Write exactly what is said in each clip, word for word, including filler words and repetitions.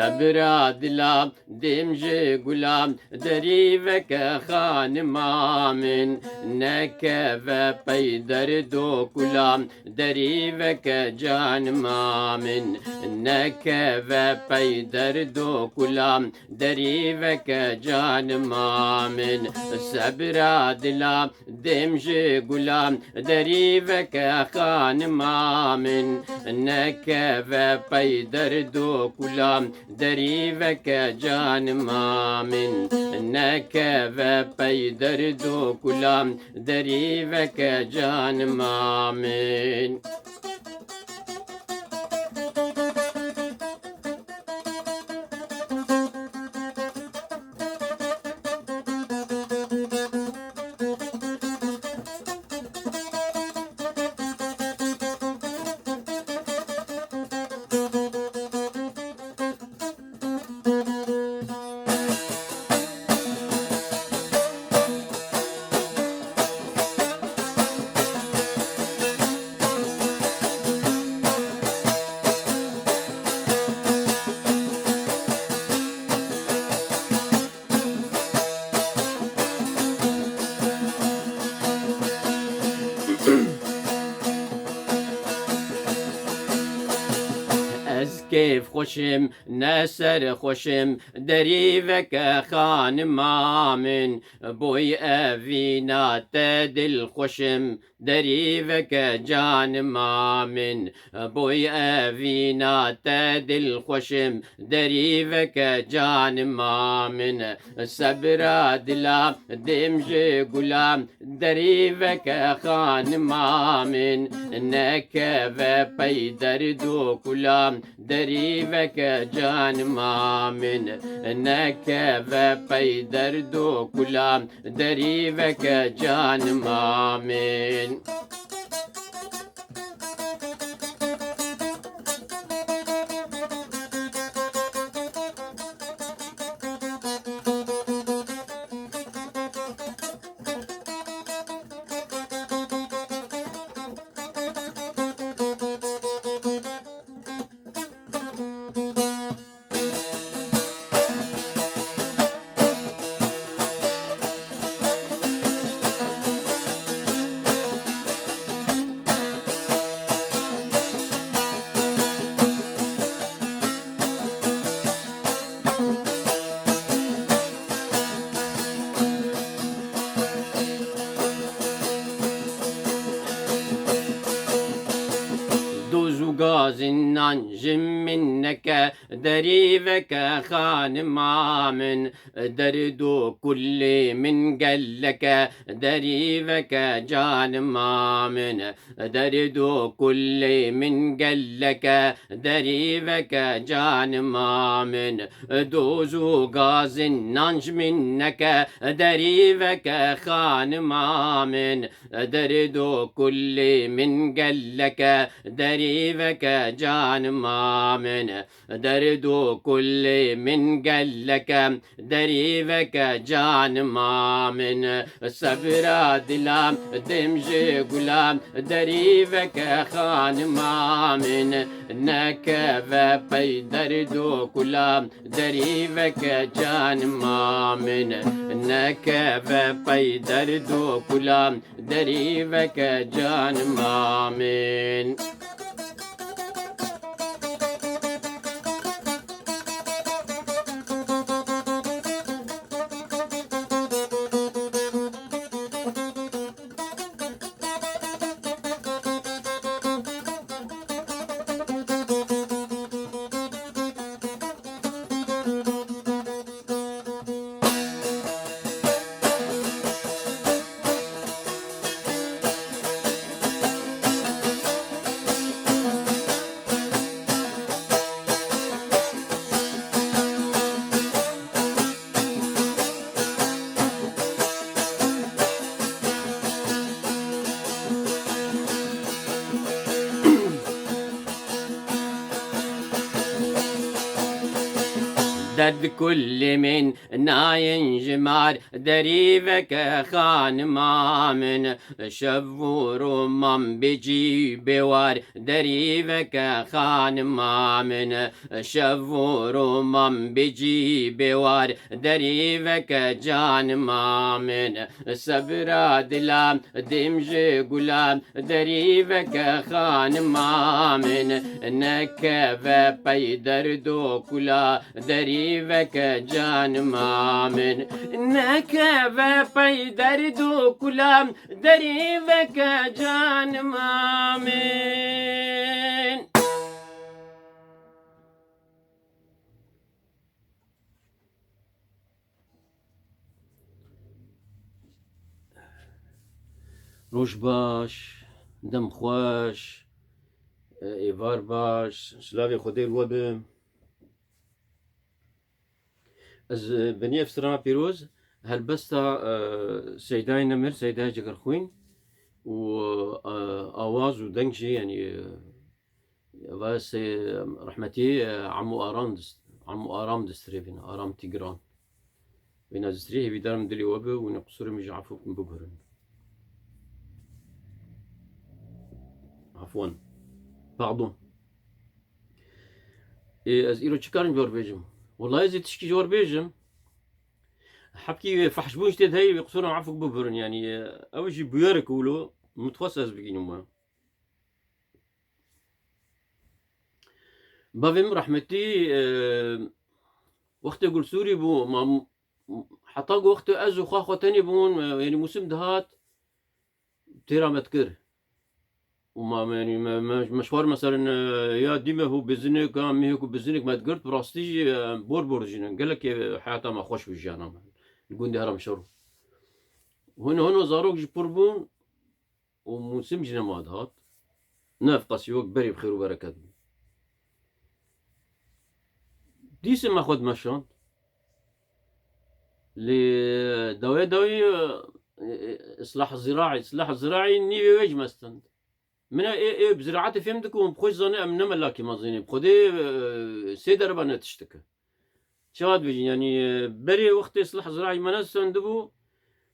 Sebra dila dêm ji gula, derî veke xanima min, nekeve pey derd û kula, derî veke canima min, nekeve pey derd û kula, derî veke canima min. Sebra dila dêm ji gula, derî veke xanima min, nekeve pey derd û kula, derî veke canima min, nekeve pey derd û kula, derî veke canima min. Ez kêfxweş im, ne serxweş im, derî veke xanima min. Boy evîna te dilxweş im, derî veke canima min. Boy evîna te dilxweş im, derî veke canima min. Sebra dila dêm ji gula, derî veke xanima min. Nekeve pey derd û kula, derî veke canima min. Nekeve pey derd û kula, derî veke canima min. Doz û gazin nan ji min neke, derî veke xanima min. Derd û kulê min gelek e, derî veke canima min. Derd û kulê min gelek e, derî veke canima min. Doz û gazin nan ji min neke, derî veke xanima min. Derd û kulê min gelek e, derî veke canima min. Derd û kulê min gelek e, derî veke canima min. Sebra dila dêm ji gula, derî veke xanima min. Nekeve pey derd û kula, derî veke canima min. Nekeve pey derd û kula, derî veke canima min. Ded kulê min nayên ji mar, derî veke xanima min. Şev û roman bêcî bêwar, derî veke xanima min. Şev û roman bêcî bêwar, derî veke canima min. Sebra dila dêm ji gula, derî veke xanima min. Nekeve pey derd û kula, derî veke canima min. Nekeve pey derd û kula, derî veke canima min. Roj baş, dem xweş, êvar baş, silavê Xwedê li we be. Ez, e, benî ev strana pîroz, helbesta, e, Seydayê Nemir, Seydayê Cegerxwîn û, e, awaz û deng jî, yanî, e, va se-, rehmetî, e, Emo Aram dist-, Emo Aram distirê vîna, Aram Tîgran. Vîna distirê hêvîdar im dilê we bi û ne qisûrê min jî efû bikin, bigurin. Afwan. Pardon. Ê, ez îro çi karim ji we re bêjim? Wellahî ez ê tişkî ji we re bêjim. Hebkî fehşbûn ji tê de heye, wê qisûra min efû bibirin. Yanî, e, ew jî bûyerek wilo, min dixwest ez bigînim we. Bavê min rehmetî, e, wextê Gulsûrî bû, ma, heta ku wextê ez û xwe, xwe tenê bûn, e, yanî mûsim dihat, têra me dikir. Û ma, me, yanî me, me, me ji xwe re, meselên, e, ya dîme hû bizinik, ya mihê ku bizinik me digirt, bi rastî jî, e, bor bor dijînin. Gelekê heyata me xweş bû, jiyana me. Li gundê Herêma Şero. Hûn, hûn zarok jî pir bûn û mûsim jî nema dihat. Ne ev qasî wek berê bi xêr û bereket bû. Dîsê me xwe dimeşand. Lê dawê dawî, e, e, islah ziraî, islah ziraî nîvê wê ji me stend. Min ê, ê bi ziraetê fêm dike û bi xwe zane em ne melakî mezin in. Bi Xwedê, e, sê dereba ne tişt dike. Çawa dibêjin, yanî, e, berê wextê islah ziraî me nestendibû,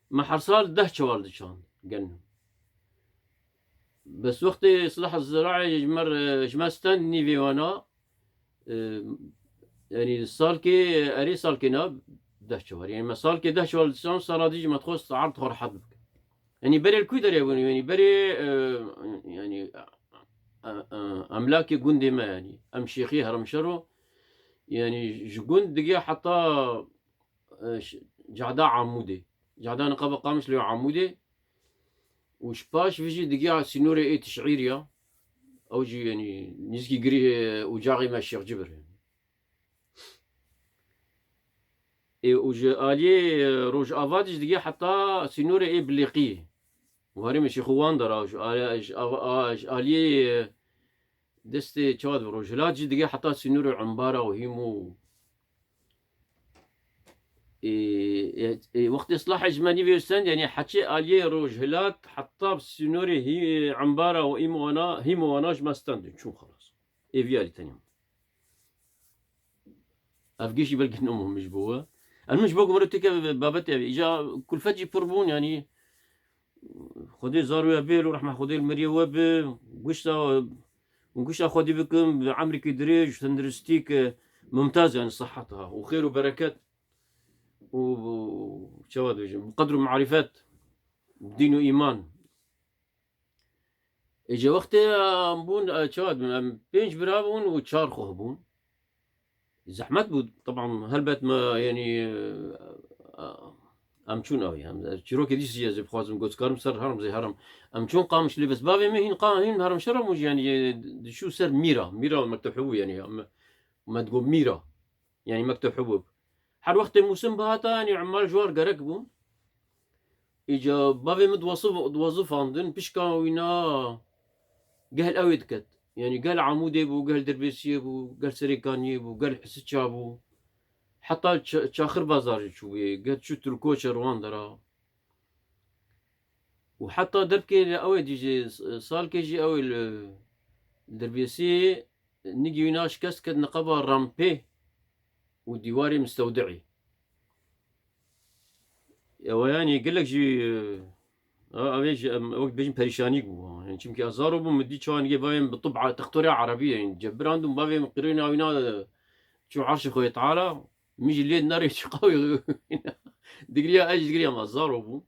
me her sal deh çewal diçand genno. Bes wextê islah ziraî ji me re, ji me stend nîvê wana, e, yanî salkê, erê salkê na deh çewal. Yanî me salkê deh çewal diçand, sala dî jî me dixwest erd xwe rehet bike. Yanî berê li ku derê bûn? Yanî berê, e, yanî, e, e, emlakê gundê me, yanî em şêxî Herêma Şero, yanî ji gund digiya heta, e, ş-, Cada Amûdê. Cada niqaba Qamişlo ya Amûdê. Û ji paş vê jî digiya sînorê ê Tişîrî ya. Ew jî, yanî nîzikî girî, e, ocaxê me Şêx Cibir. Ê, û ji aliyê, e, rojava jî digiya heta sînorê ê Bilêqî. Û herêmê Şêxûwan de ra, ji aliyê, ji ava-, a, ji aliyê, e, destê çawa dibe, rojhilat jî digiya heta sînorê Embara û Hîmo. Ê, ê, ê, wextê islahê ji me nîvê stend, yanî heçê aliyê rojhilat heta sînorê Hî-, Embara û Hîmo wana, Hîmo wana ji me stend, çûn xelas. Ê vî alî tenya. Ev gişî belkî ne muhim ji bo we. Em min ji bo ku mero têke babetê ev. Îca kulfet jî pir bûn, yanî Xwedê zar wê bê, lo rehma Xwedê li meriyê we bi. Guşta, guşta Xwedê bikim, bi emrikî dirêj, tenduristîk, e, mumtaz, yanî sihet ha. Û xêr û bereket. Û, û çawa dibêjim? Bi qedr û marîfet, dîn û îman. Ê, ji wextê em bûn, e, çawa dibin, em pênc bira bûn û çar xwe bûn. Zehmet bû, teban, helbet me, yanî, e, em çûn ew, em, çîrokê dî jî ez ê bixwazim, got, karim ser herim, zê herim. Em çûn Qamişlê, bes bavê me hîn qa-, hîn Herêma Şero bû jî, yanî, e, diçû ser mîra, mîra mekteb hibû, yanî, em, me digot mîra. Yanî mekteb hibû. Her wextê mûsim bihata, yanî Emmar ji war gerek bû. Îca bavê min diwazif-, diwazifandin, pişka wîna gel ew ê diket. Yanî gel Amûdê bû, gel Dirbêsiyê bû, gel Serêkaniyê bû, gel Hisiça bû. Heta Ça-, Çaxir Bazar jî çûbûyê, gel çû Tulkoçe Rwanda ra. Û heta derbkê li ew ê dî jî, salkê jî ew ê li Dirbêsiyê nigî wîna şikest ket niqaba rampê. û dîwarê mistewdi'î. Ew yanî gelek jî, e, ev ê jî em wek dibêjin perîşanî bû. Yani çimkî ez zaro bûm, min dî çawa nigê bavê min bi tib a-, textorê erebî, yani cebirandin bavê min qirêna wîna çû erşê Xwedê Teala, min jî lê nerê çiqawî digiriya, ez jî digiriya, ma zaro bûm.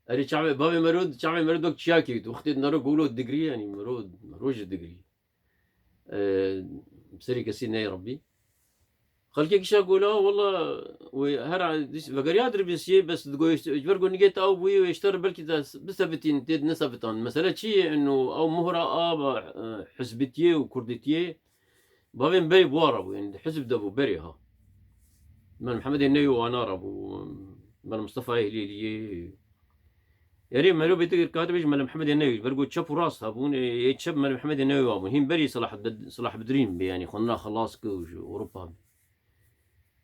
Erê çavê bavê mero, çavê mero dok çiyakê wî. Wextê mero golo digirî, yani mero, mero jî digirî. Ee, serî kesî ney Rabbî. Xelkê kişa gola, walla, wê her a-, dis-, vegeriya dirbêsiyê, bes digoyê işte, ji ber ku nigê te ew bûyî, wê işte belkî te s-, bisebitîn, tê nesebitan. Mesele çi ye? Eno ew muhra a, e, hizbitiyê û kurditiyê, bavê min berê bi wa re bû, yani di hizb de bû berê ha. Mel Mihemedê Newî wana re bû, Mel Mistefayê Hilêliyê. Erê, mero bê tu katibê ji Mel Mihemedê Newî, ber got çep û rast hebûn, ê, ê çep Mel Mihemedê Newî wa bûn. Hîn berî Silah Bed-, Silah Bedrîn bê, yani xwe nira xelas kir û ji Ewropa bê.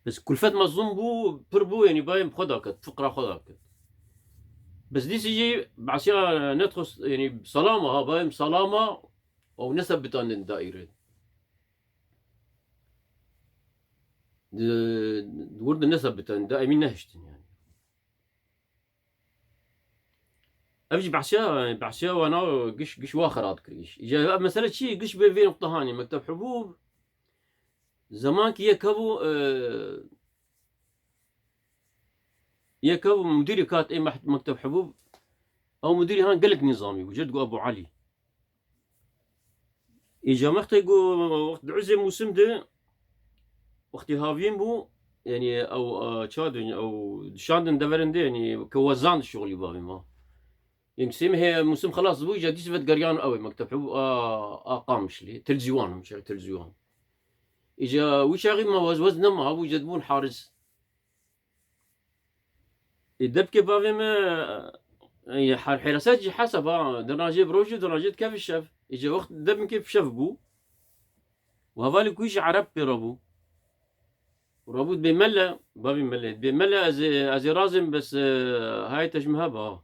Bes kulfet mezlûm bû, pir bû, yani bayê min xwe daket, fiqra xwe daket. Bes dîsî jî behsiya netxwest, yani salama ha, bayê min salama, ew nesebitandin daîre. Di, di wir de nesebitandin, daîmî nehiştin yani. Ev jî behsiya, behsiya wana giş, giş wa xera dikir îş. Îca ev mesele çi? Giş bi vê nuqta hanê, Mekteb Hubûb, zemankî yek hebû, e, yek hebû mudirî kat ê meht-, Mekteb Hubûb, ew mudirî han gelek nîzamî bû, jê digo Ebû Elî. Îca wextê ku, wext di uzê mûsim de, wextê havîn bû, yani ew, e, ça dibin, ew dişandin deverên de, yani ke wezan dişuxulî bavê ma. Yemsîm he mûsim xelas bû, îca dîs vedigeriyan ew ê Mekteb Hubûb a, a Qamişlî, Til Zîwan, Şêx Til Zîwan. Îca wî çaxî ma wez wez nema, hebû îca dibûn haris. Ê depkê bavê me, e, her hêreset jî hesaba, di rajê bi rojî, di rajê dikevî şev. Îca wext depkê bi şev bû. Û hevalê ku jî Ereb pê re bû. Û re bû dibê mele, bavê mele, dibê mele ez ê, ez ê razêm bes, e, hayê te ji min heba.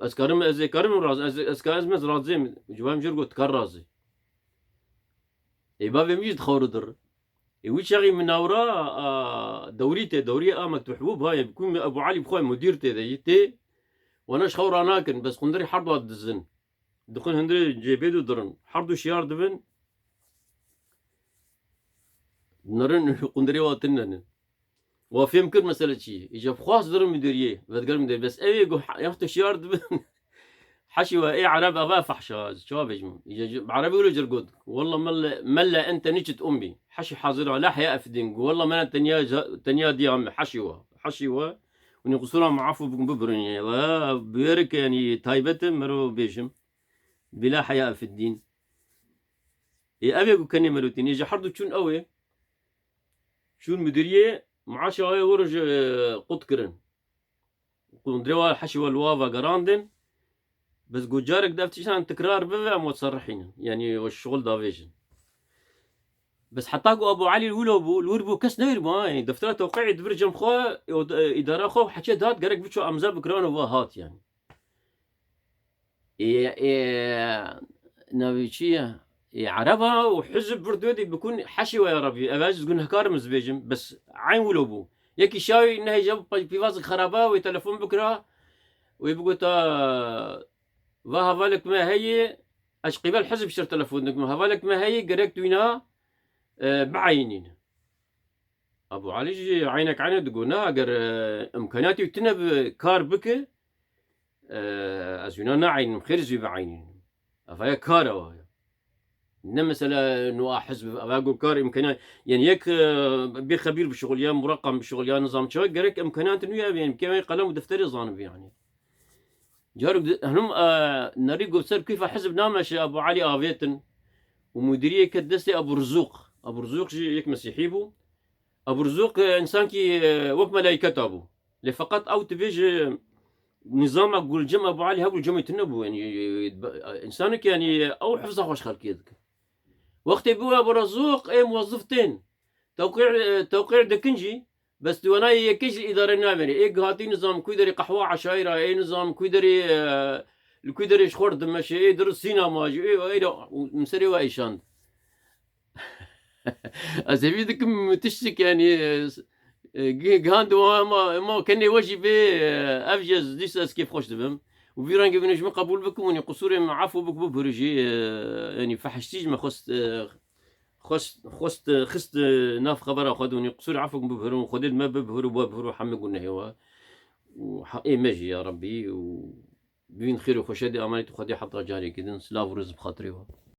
Ez karim, ez ê karim raz, ez, ez ka ez mez razêm. Civayê min jê re got, kar razê. Ê bavê min jî dixewri dir. Ê wî çaxî minawra, a, dewrî tê, dewrî a Mekteb Hubûb ha, yê ku Ebû Elî bi xwe mudîr tê de jî tê. Wana ji xew ranakin, bes qundirî herd wa dizin. Dixwin hundirê cêbê du dirin. Her du şiyar dibin. Nirin qundirê wa tune ne. Wa fêm kir mesele çi ye? Îca bi xwast dirin mudiriyê. Vediger mudir. Bes ew ê got, ya tu şiyar dibin. Heşî we, ê Ereb, eva fehşa, ez çawa bêjim? Îca ji, bi Erebî wilo cir got. Walla melle, melle ente niçit ummi. Heşî hazir, la heya efdin. Walla mele tenya, tenya diya me. Heşî we. Heşî we. Û nî qusura me afû bikin, bibirin ya. Ve bêrik yani taybet e, mero bêjim. Bila heya fiddîn. Ê, ev ê ku kenê merotîn, ê ji her du çûn ew ê. Çûn mudiriyê, maaşa wê were ji, e, qut kirin. Qundrê wa heşî we li wa vegerandin. Bes ku carek dev tiştan tikrar bibe, em we serihînin. Yanî we şixul davêjin. Bes heta ku Abu Elî li wilo bû, li wir bû, kes newîr bû, ha, yanî deftera tewqî di vir cem xwe, ê, îdara xwe, heçê dat gerek biço emza bikiran û va hat, yanî. Ê, ê, navê çi ye? Ê, Ereba û hizb vir duyê dî bikun heşî we ya Rebî. Ev ez gunehkar im ez bêjim. Bes eyn wilo bû. Yekî şawî nehêja pîvazek xeraba wê telefon bikira. Wê bigota, va hevalek me heye, ez qîbel hizb şer telefon dikim. Hevalek me heye, gerek tu wîna, e, bieyînîne. Abu Elî jî eynek eyne digo, na, eger, e, imkaniyatê wî tune bi kar bike, e, ez wîna naeynim, xêr ez wî bieynim. Eva ye kar ewa ye. Ne mesela nua hizb, eva go kar imkaniyat, yani yek, e, bê xebîr bişixul ya, mureqem bişixul ya, nizam çawa, gerek imkaniyat nû ya, yani kevê qelem û defterê zanibi yani. Carok di-, hanum, e, nerî got ser kuyfa hizb nameşe Abu Elî avêtin û mudiriyê ket destê Abu Rizûq. Abu Rizûq jî yek mesîhî bû. Abu Rizûq, e, însankî, e, wek melaîketa bû. Lê feqet ew dibêje nîzama gul cem Abu Elî hebû cemê tune bû. Yanî, e, e, însanek yanî ew hifza xweş xelkê dike. Wextê bû Abu Rizûq ê muwezzif tên. Tewqî, e, tewqî dikin jî, bes tu wanayê yekê jî îdare nabêrî. Ê gihatî nizam ku derê qehwa eşayîra, ê nizam ku derê, e, li ku derê ji xwe dimeşe, ê dir sînema jî, ê, ê, ê, min serê we êşand. Ez hêvî dikim tiştik, yanî, e, gi-, gihandiwa ma, ma kenê we jî bê, e, ev jî ez dîsa ez kêfxweş dibim. Û vî rengê wî ji min qebûl bikim, hûn ê qisûrê min efû bik bibhuru jî, e, yanî fehiştî ji me xwest, e, xwest, xwest, e, xist, e, nav xebera xwe de, hûn ê qisûrê efû bibhurun, Xwedê li me bibhuru, we bihuru hemî gunehê we. Û heqê me jî ya Rebbî û bibîn xêr û xweşe dê amanît û Xwedê heta carekî din. Silav û rêz bi xatirê we.